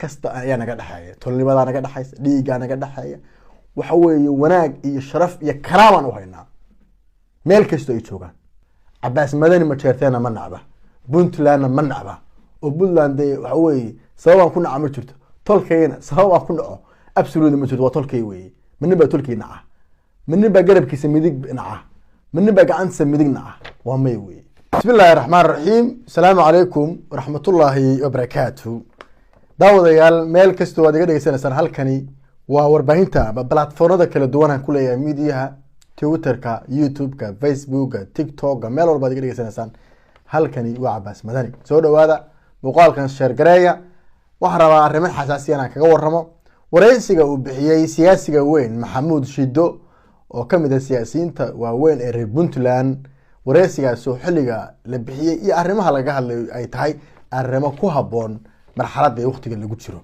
Kasta ayaa naga dhexeeya, tolnimadaa naga dhexaysa, dhiiggaa naga dhexeeya. Waxa weeye wanaag iyo sharaf iyo karaamaan u haynaa meel kastoo ay joogaan. Cabaas Madani Majeerteena ma nacba, Puntlandna ma nacba, oo Puntland dee waxa weeye sababaan ku naca ma jirto, tolkayna sababaan ku naco absolutely ma jirto. Waa tolkay weeye. Ma nin baa tolkii naca? Ma nin baa garabkiisa midig naca? Ma nin baa gacantiisa midig naca? Waa may weeye. Bismi illaahi raxmaan raxiim. Asalaamu calaykum waraxmatullaahi wabarakaatu. Daawadayaal, meel kastoo aad iga dhegeysanaysaan, halkani waa warbaahinta ama platformada kala duwan aan ku leeyahay midiyaha, Twitterka, YouTube-ka, Facebooka, TikToka, meel walba ad iga dhegeysanaysaan. Halkani waa Cabaas Madani. Soo dhawaada, muuqaalkan share gareeya. Waxaan rabaa arrimo xasaasiyan aan kaga waramo wareysiga uu bixiyey siyaasiga weyn Maxamuud Shido, oo kamid ah siyaasiyiinta waaweyn ee reer Puntland. Wareysigaasoo xilliga la bixiyey iyo arrimaha laga hadlayo ay tahay arrimo ku habboon marxaladda ee waqtiga lagu jiro.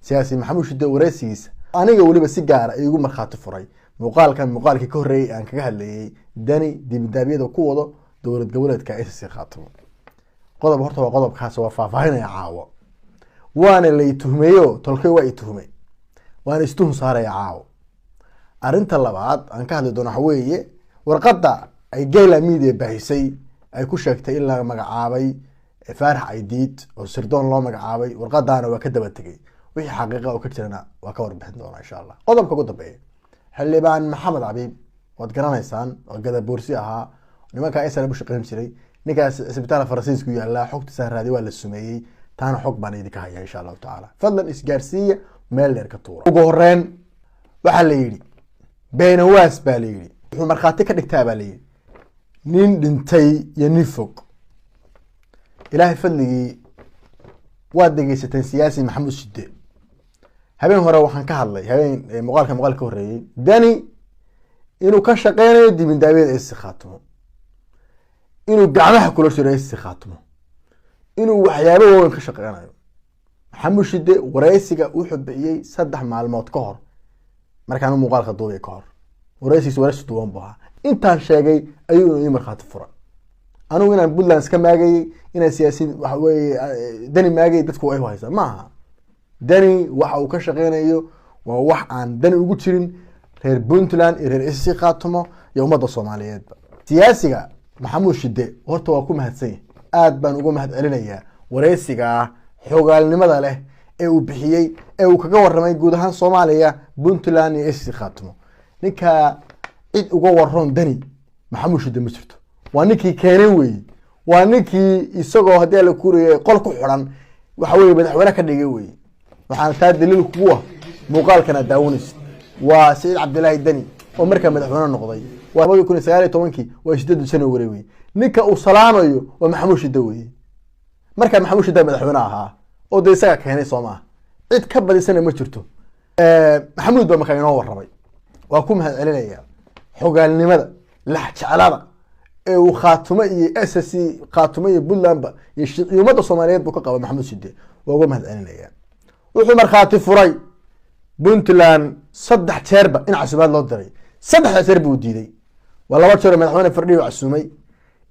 Siyaasi Maxamuud Shido wareysigiisa aniga weliba si gaara igu markhaati furay muuqaalkan, muuqaalkii ka horreeyey aan kaga hadlayay Dani dibidaabyada ku wado dowlad goboleedka SSC Khaatumo. Qodob horta waa qodobkaas, waa faahfaahinaya caawo. Waana lay tuhmeeyo, tolkay waa i tuhmay, waana istuhun saaraya caawo. Arrinta labaad aan ka hadli doono waxa weeye warqadda ay Gayla Media baahisay, ay ku sheegtay in la magacaabay Faarax Aydiid oo sirdoon loo magacaabay. Warqadaana waa ka daba tegay, wixii xaqiiqa oo ka jirana waa ka warbixin doona insha Allah. Qodobka ugu dambeeya, xildhibaan Maxamed Cabiib waad garanaysaan, oo Gadaboorsi ahaa, nimanka SNM u shaqeyn jiray. Ninkaas cisbitaal Faransiisku yaallaa, xogtiisa raadi, waa la sumeeyey. Taana xog baan idinka haya insha Allahu tacaala. Fadlan isgaarsiiya, meel dheer ka tuura. Ugu horeyn waxaa la yidhi beenawaas baa la yidhi wuxuu markhaati ka dhigtaa baa la yidhi nin dhintay iyo nin fog. Ilaahay fadligii waad dhegeysateen siyaasi Maxamuud Shide. Habeen hore waxaan ka hadlay, habeen muuqaalka muuqaal ka horreeyey, Dani inuu ka shaqeynayo dibindaabyada SSC Khaatumo, inuu gacmaha kula jiro SSC Khaatumo, inuu waxyaabo waaweyn ka shaqeynayo. Maxamuud Shide wareysiga wuxuu bixiyey 3 maalmood ka hor markaan muuqaalka duubay ka hor. Wareysigiis wareysi duuban bu ahaa. Intaan sheegay ayuu ii markhaati fura. Anigu inaan Puntland iska maagayey, inaan siyaasiin waxa weeye Dani maagayay, dadku ay haysaa ma aha. Dani waxa uu ka shaqeynayo waa wax aan dani ugu jirin reer Puntland iyo reer SSC Khaatumo iyo ummadda Soomaaliyeedba. Siyaasiga Maxamuud Shide horta waa ku mahadsan yahay, aad baan uga mahad celinayaa wareysiga xogaalnimada leh ee uu bixiyey, ee uu kaga waramay guud ahaan Soomaaliya, Puntland iyo SSC Khaatumo. Ninka cid uga waroon Dani Maxamuud Shide ma jirto. Waa ninkii keenay weeye, waa ninkii isagoo haddii ala kuriyay qol ku xiran waxa weye madaxweyne ka dhigay weye. Waxaana taa daliil kugu ah muuqaalkan aad daawanaysid, waa Saciid Cabdilaahi Dani oo markaa madaxweyne noqday, waa 2019-kii, waa 8 January weye. Ninka uu salaamayo waa Maxamuud Shide weye. Markaa Maxamuud Shide madaxweyne ahaa oo dee isaga keenay, soo maaha? Cid ka badisana ma jirto. Maxamuud baa markaa inoo warramay. Waa ku mahad celinaya xogaalnimada laxjeclada ee uu Khaatumo iyo SSC Khaatumo iyo Puntlandba iyo ummadda Soomaaliyeed buu ka qaba. Maxamuud Shide waa uga mahad celinaya. Wuxuu markhaati furay Puntland saddex jeerba in casuumaad loo diray, saddexda jeer buu diiday. Waa laba jeer oo madaxweyne Fardhiyo casuumay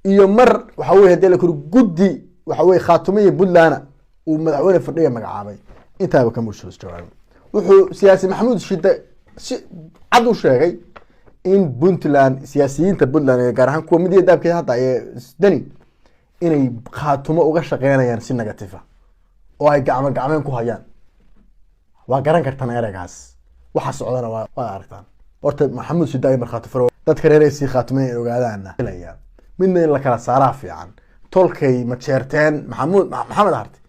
iyo mar waxa weye hadii la kuri guddi waxa weye Khaatumo iyo Puntlandna uu madaxweyne Fardhiya magacaabay. Intaaba kama jawaabin. Wuxuu siyaasi Maxamuud Shide si cad u sheegay in Puntland, siyaasiyiinta Puntland ee gaar ahaan kuwa midiya daabkeeda hadda ee Dani, inay Khaatumo uga shaqeynayaan si negative oo ay gacmo gacmeen ku hayaan. Waa garan kartaan ereygaas, waxa socdana waad aragtaan. Horta Maxamuud Shide ay markhaati furo, dadka reer sii Khaatumo inay ogaadaana filaya. Midna in la kala saaraa fiican. Tolkay Majeerteen, Maxamuud Maxamed Harti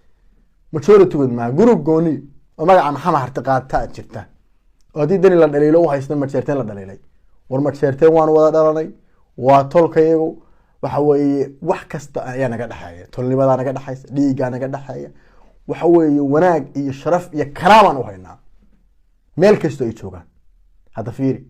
majority-good maa group gooni oo magaca Maxamed Harti qaata jirta, oo haddii Dani la dhaliilo u haysta Majeerteen la dhaliilay. War Majeerteen waan wada dhalanay, waa tolkayagu. Waxa weeye wax kasta ayaa naga dhexeeya, tolnimadaa naga dhexeysa, dhiiggaa naga dhexeeya. Waxa weeye wanaag iyo sharaf iyo karaamaan u haynaa meel kastoo ay joogaan. Hadda fiiri,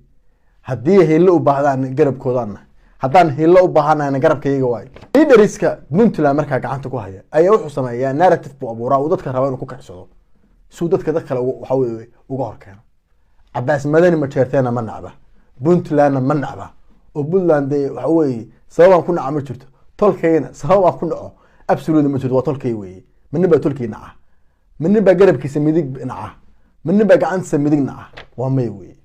haddii hillo u baahdaan garabkoodaanna, haddaan hillo u baahanahna garabkayaga waayo. Leaderiska Puntland markaa gacanta ku haya ayaa wuxuu sameeyaa narrative buu abuuraa uu dadka raba inuu ku kacsado, suu dadka dad kale waxa weye uga hor keeno. Cabaas Madani Majeerteena ma nacba, Puntlandna ma nacba, oo Puntland dee waxa weeye sababaan ku naca ma jirto, tolkayna sababaan ku naco absolutely ma jirto. Waa tolkay weeye. Ma nin baa tolkii naca? Ma nin baa garabkiisa midig naca? Ma nin baa gacantiisa midig naca? Waa maya weye.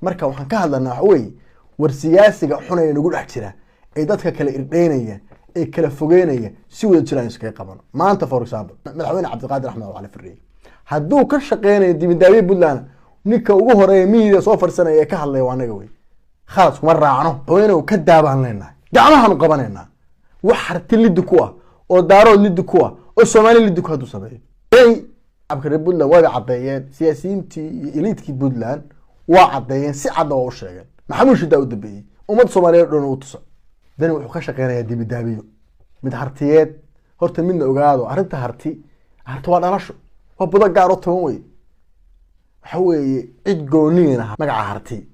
Marka waxaan ka hadlanaa waxa weeye, war siyaasiga xun ee nagu dhex jira, ee dadka kala irdheynaya, ee kala fogeynaya, si wada jiraan iskaga qabano. Maanta, for example, madaxweyne Cabdiqaadir Axmed Cali Fariye hadduu ka shaqeynayo dibindaabiye Puntland, ninka ugu horeeya miyiga soo farsanaya ee ka hadlaya waa anaga wey. Khalas, kuma raacno. Madaxweyne ka daabaan leenahay, gacmahaanu qabanaynaa. Wax Harti lidi ku ah oo Daarood lidi ku ah oo Soomaali lidi ku hadduu sameeyo, shacabka reer Puntland waaba caddeeyeen. Siyaasiyiintii iyo eliitkii Puntland waa caddeeyeen, si cadna waa u sheegeen. Maxamuud Shidaa u dambeeyey, ummadda Soomaaliyeed o dhan u tusa. Dani wuxuu ka shaqeynayaa dibidaabiyo mid Hartiyeed. Horta midna ogaado, arrinta Harti, Harti waa dhalasho, waa budo gaar oo toban wey. Waxa weeye, cid gooniyana magaca Harti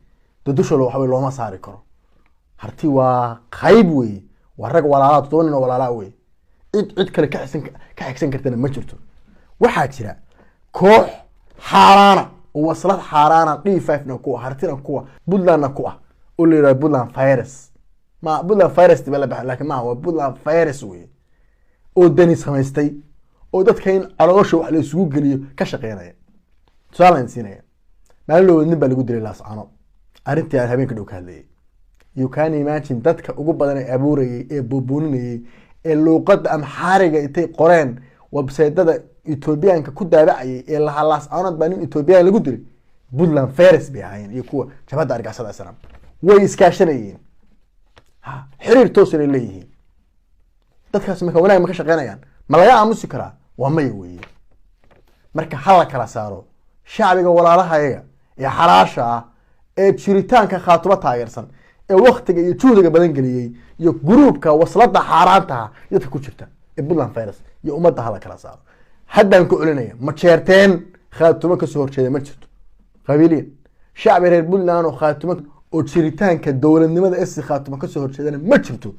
de dusha waxa wey looma saari karo. Harti waa qayb wey, waa rag walaalaa, 7 nin oo walaalaa wey. Cid cid kale ka xigsan ka xigsan kartana ma jirto. Waxaa jira koox xaaraana oo waslad xaaraana, D5 na ku ah, Hartina ku ah, Puntlandna ku ah, oo la yidhahdo Puntland virus. Ma Puntland virus diba la baxa, laakiin maaha, waa Puntland virus wey, oo Dani samaystay, oo dadka in caloosha wax la isugu geliyo ka shaqeynaya. Tusaalaan siinaya, maalin loo nin baa lagu dilay Laascano, arrintii aan habeenka dhow ka hadlayay. You can imagine, dadka ugu badan ee abuurayay, ee buubuuninayay, ee luuqadda Amxaariga intay qoreen websaytada Etoobiyaanka ku daabacayay ee lahaa Laascanood baa nin Etoobiyaan lagu dilay, Puntland virus bay ahaayeen iyo kuwa jabhadda argixisada Islam way iskaashanayeen. Ha, xiriir toosan ay leeyihiin dadkaas. Marka wanaag ma ka shaqeynayaan? Ma laga aamusi karaa? Waa maya weeye. Marka ha la kala saaro shacbiga walaalahayaga ee xalaasha ah, ee jiritaanka Khaatumo taageersan, ee waktiga iyo juhdiga badan geliyey, iyo gruubka waslada xaaraantaha dadka ku jirta ee Puntland virus iyo ummadda hala kala saaro. Haddaan ku celinaya, ma jeerteen Khaatumo kasoo horjeeda ma jirto qabiiliyan. Shacbi reer Puntland oo Khaatumo oo jiritaanka dowladnimada SSC Khaatumo kasoo horjeedana ma jirto.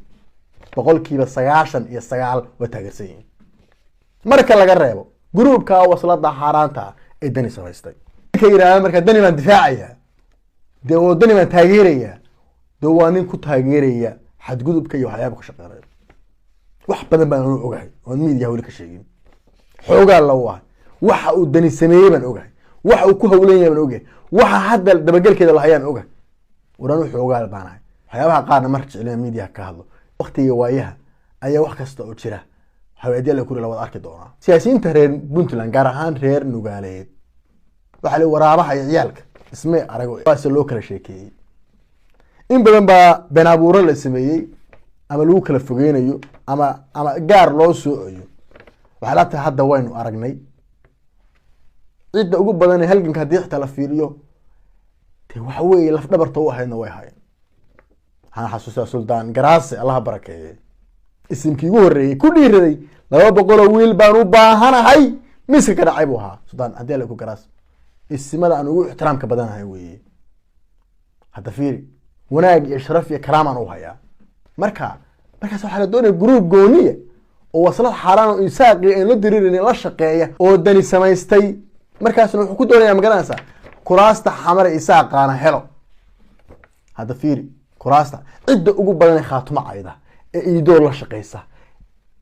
99% waa taageersan yihiin, marka laga reebo gruubka waslada xaaraanta ah ee Dani samaystay. Ninka yidhahda marka Dani baan difaacaya, dee oo Dani baan taageeraya, dee waa nin ku taageeraya xadgudubka iyo waxyaaba ka shaqeynaya. Wax badan baan anu ogahay oon miidiyaha weli ka sheegin. Xoogaa la u ahay, waxa uu Dani sameeyey baan ogahay, waxa uu ku hawlan yahay baan ogahay, waxa hadda dabagelkeeda lahayaan ogahay. War anu xoogaal baan ahay, waxyaabaha qaarna mar jeclina miidiyaha ka hadlo. Waktiga waayaha ayaa wax kasta oo jira waxaa la kuri la wada arki doonaa. Siyaasiyiinta reer Puntland, gaar ahaan reer Nugaaleed, waxaa la waraabaha iyo ciyaalka ismay arag, waase loo kala sheekeeyey. In badan baa been abuuro la sameeyey, ama lagu kala fogeynayo ama gaar loo soocayo. Waxay la tahay hadda waynu aragnay cidda ugu badan ee halganka haddii xitaa la fiiriyo, de waxa weeye laf dhabarta u ahaydna way ahaayeen. Waxaan xasuustaa Suldaan Garaase, Allaha barakeeye, isimkii ugu horreeyey ku dhiiraday 200 oo wiil baan u baahanahay miiska ka dhacay buu ahaa Suldaan haddii alla ku Garaas. Isimada aan ugu ixtiraamka badanahay weeye. Hadda fiiri, wanaag iyo sharaf iyo karaamaan u hayaa. Marka markaas waxaa la doonaya gruub gooniya oo waslad xaaraan oo Isaaqi aan la diriirin la shaqeeya oo Dani samaystay. Markaasna wuxuu ku doonaya, magaranaysaa, kuraasta Xamare Isaaqaana helo. Hadda fiiri, kuraasta cidda ugu badan ee Khaatumo cayda ee Iidoor la shaqeysa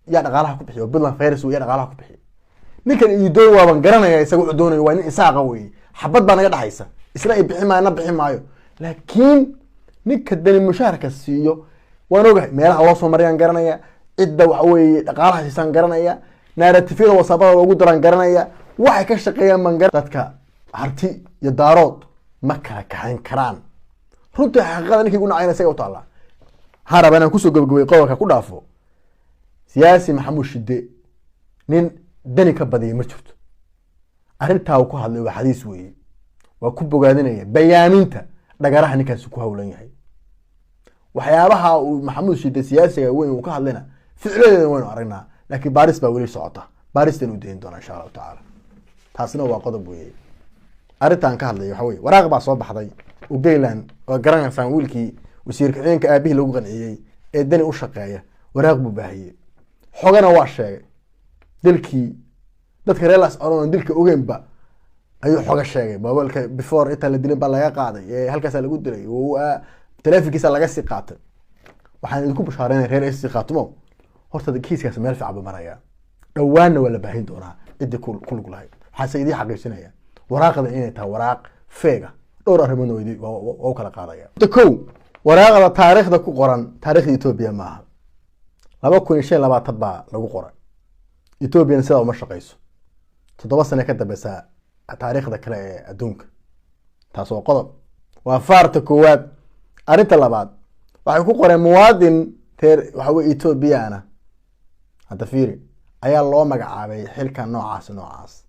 yaa dhaqaalaha ku bixiya? Puntland virus yaa dhaqaalaha ku bixiya? Ninkan Iidoor waaban garanaya, isaga wuxuu doonayo waa nin Isaaqa weeye. Xabad baa naga dhexaysa, isna ay bixi maayo na bixi maayo, laakiin ninka Dani mushaharka siiyo waan ogahay. Meelaha loo soo marayaan garanaya, cidda waxa weeye dhaqaalaha siisaan garanaya, narrative-yada wasaabada loogu daraan garanaya, waxay ka shaqeeyaan baan gara. Dadka Harti iyo Daarood ma kala kaxayn karaan. Runtii xaqiiqada ninkii gu nacayna isaga u taallaa. Waxaan rabaa inaan kusoo gabagabay qodobka ku dhaafo siyaasi Maxamuud Shide. Nin Dani ka badiyay ma jirto. Arrintaa uu ku hadlay waa xadiis weeye, waa ku bogaadinaya bayaaminta dhagaraha ninkaasi ku hawlan yahay. Waxyaabaha uu Maxamuud Shide siyaasiga weyn uu ka hadlayna ficladeeda waynu aragnaa, laakiin baaris baa weli socota, baaristan u dayin doonaa insha Allahu tacaala. Taasina waa qodob weeye. Arrintaan ka hadlay waxa weye, waraaq baa soo baxday oo Gayland, waa garanaysaan, wiilkii wasiir ku-xigeenka aabihii lagu qanciyey ee Dani u shaqeeya, waraaq buu baahiyey, xogana waa sheegay. Dilkii dadka reer Laascaanood dilka ogeynba ayuu xoga sheegay. Mobilka before intaan la dilin baa laga qaaday, ee halkaasaa lagu dilay, telefonkiisa laga sii qaatay. Waxaan idinku bushaareynaya reer SSC Khaatumo, horta kiiskaas meel fiican buu marayaa, dhowaanna waa la baahin doonaa ciddii ku lug lahayd. Waxaase idiin xaqiijinaya waraaqda inay tahay waraaq feega. Dhowr arrimoodna waa u kala qaadaya. Kow, waraaqda taariikhda ku qoran taarikhda Etoobiya maaha. 2025 baa lagu qoray. Etoobiyana sidaa uma shaqeyso, 7 sane ka dambeysa taariikhda kale ee adduunka. Taas waa qodob, waa faarta koowaad. Arrinta labaad, waxay ku qoreen muwaadin reer waxa wey Etoobiyana. Hadda fiiri, ayaa loo magacaabay xilka noocaas noocaas.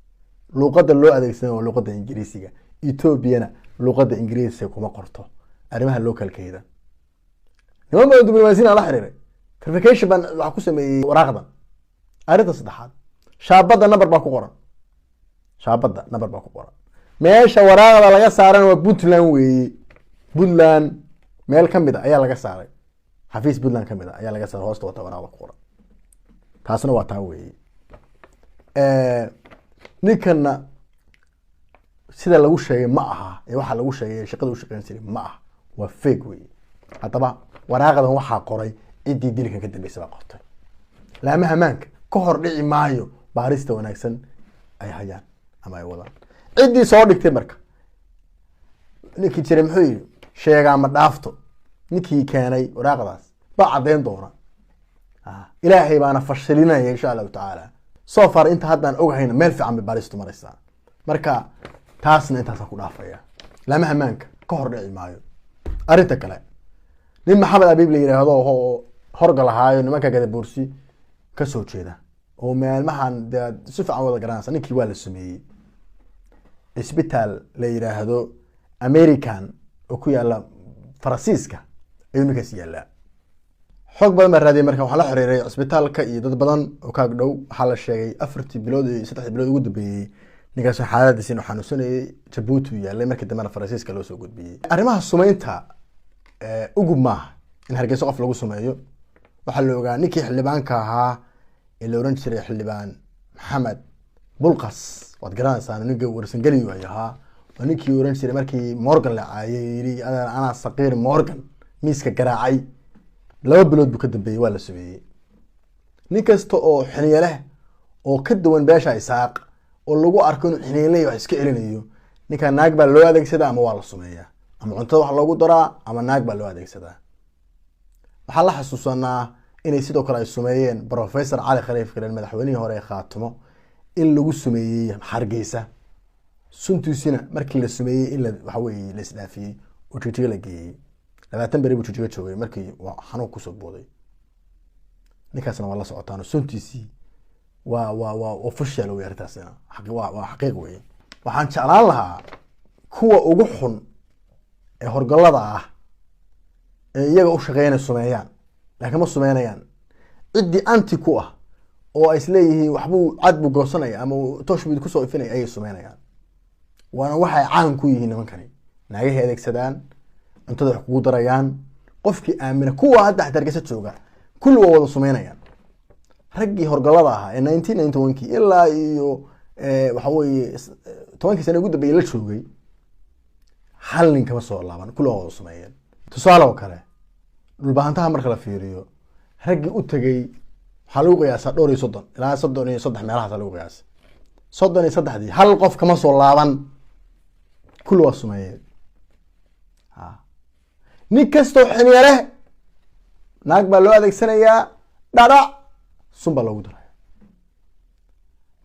Luuqadda loo adeegsanay waa luuqadda Ingiriisiga. Etoobiyana luuqadda Ingiriisiga kuma qorto arrimaha localkeeda. Niman badan diblomaasiyin aan la xiriiray, verification baan waxa ku sameeyey waraaqdan. Arrinta saddexaad, shaabadda number baa ku qoran. Shaabadda number baa ku qoran. Meesha waraaqda laga saarana waa Puntland weeye. Puntland meel kamid a ayaa laga saaray, xafiis Puntland kamid a ayaa laga saaray. Hoosta wata waraaqda ku qoran, taasna waa taa weeye. Ninkanna sida lagu sheegay ma aha ee waxaa lagu sheegay shaqada u shaqeyn jiray ma aha, waa fake weeye. Haddaba waraaqdan waxaa qoray ciddii dilkan ka dambeysa baa qortay. Laamaha amaanka ka hor dhici maayo baarista wanaagsan ay hayaan ama ay wadaan ciddii soo dhigtay. Marka ninkii jiray muxuu yihi? Sheegaa ma dhaafto. Ninkii keenay waraaqdaas baa caddeyn doona. Ilaahay baana fashilinaya, insha Allahu tacaala. So far inta haddaan ogahayna meel fiican bay baaristu maraysaa. Marka taasna intaasaan ku dhaafaya, laamaha amaanka ka hor dhici maayo. Arrinta kale, nin Maxamed Abiib la yidhaahdo oo horgal ahaayo nimanka Gadabuursi kasoo jeeda oo maalmahan dee si fiican wada garanaysa, ninkii waa la sameeyey. Isbitaal la yidhaahdo American oo ku yaala Faransiiska ayuu ninkaas yaallaa. Xoog badan baa raadiyay. Marka waxaa la xiriiray cisbitaalka iyo dad badan oo kaag dhow. Waxaa la sheegay 4-tii bilood iyo 3-dii bilood ugu dambeeyey ninkaas xaaladiisi inuu xanuunsanayay, Jabuuti uu yaalay, markii dambena Faransiiska loo soo gudbiyey. Arrimaha sumeynta ugub maaha in Hargeysa qof lagu sumeeyo. Waxaa la ogaa ninkii xildhibaanka ahaa ee la oran jiray Xildhibaan Maxamed Bulqas, waad garanaysaa, ninka Warsangeliyu ay ahaa. Waa ninkii oran jiray markii Morgan la caayay, yiri "Anaa saqiir Morgan", miiska garaacay. 2 bilood buu ka dambeeyey, waa la sameeyey. Nin kasta oo xiniye leh oo ka duwan beesha Isaaq oo lagu arko inuu xiniye wax iska celinayo, ninka naag baa loo adeegsadaa ama waa la sumeeyaa, ama cuntada wax loogu daraa, ama naag baa loo adeegsadaa. Waxaa la xasuusanaa inay sidoo kale ay sumeeyeen Professor Cali Khaliif Galen, madaxweynihii hore ee Khaatumo, in lagu sumeeyey Hargeysa. Suntiisina markii la sumeeyey in la waxa weye la isdhaafiyey oo Jijiga la geeyey. 20 beri buu Jijiga joogay markii xanuun kusoo booday. Ninkaasna waa la socotaan, suntiisii waa official wey arrintaasina, waa xaqiiq wey. Waxaan jeclaan lahaa kuwa ugu xun ee horgallada ah ee iyaga u shaqeynay sumeeyaan, laakiin ma sumeynayaan. Ciddii anti ku ah oo ay isleeyihiin waxbuu cad buu goosanaya ama toosh buu kusoo ifinaya ayay sumeynayaan. Waana waxay caan ku yihiin nimankani. Naagahay adeegsadaan, cuntada wax kugu darayaan, qofkii aamina. Kuwa hadda xataa Hargeysa jooga kulli waa wada sumeynayaan. Raggii horgallada ahaa ee 1991-kii ilaa iyo waxa weye 10-kii sane ugu dambeeyey la joogay, hal nin kama soo laaban, kulli waa wada sumeeyeen. Tusaale oo kale, Dhulbahantaha marka la fiiriyo, raggii u tegay waxaa lagu qiyaasaa dhowr iyo soddon ilaa 33 meelahaasa lagu qiyaasay. 33-dii hal qof kama soo laaban, kulli waa sumeeyeen. Nin kastoo xiniye leh naag baa loo adeegsanayaa, dhadhac sun baa loogu daraya.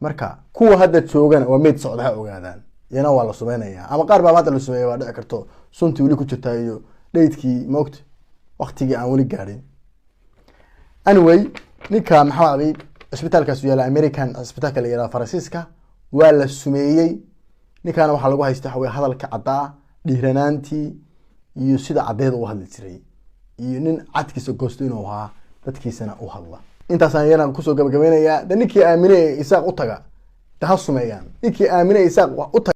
Marka kuwa hadda joogana waa meyd socda, ha ogaadaan, iyana waa la sumeynaya ama qaar baaba hadda la sumeeya waa dhici karto, suntii weli ku jirtaa iyo dhaydkii moogta waktigii aan weli gaadhin. Anyway, ninka Maxamed Abiib cisbitaalkaas yaala, American cisbitaalka la yihahdo Faransiiska, waa la sumeeyey. Ninkaana waxaa lagu haysta waxa wey hadalka caddaa, dhiiranaantii iyo sida caddeed u hadli jiray iyo nin cadkiisa goosto inuu ahaa, dadkiisana u hadla. Intaasaan iyana kusoo gabagabeynayaa. De ninkii aamine Isaaq u taga de ha sumeeyaan, ninkii aamine Isaaq u taga.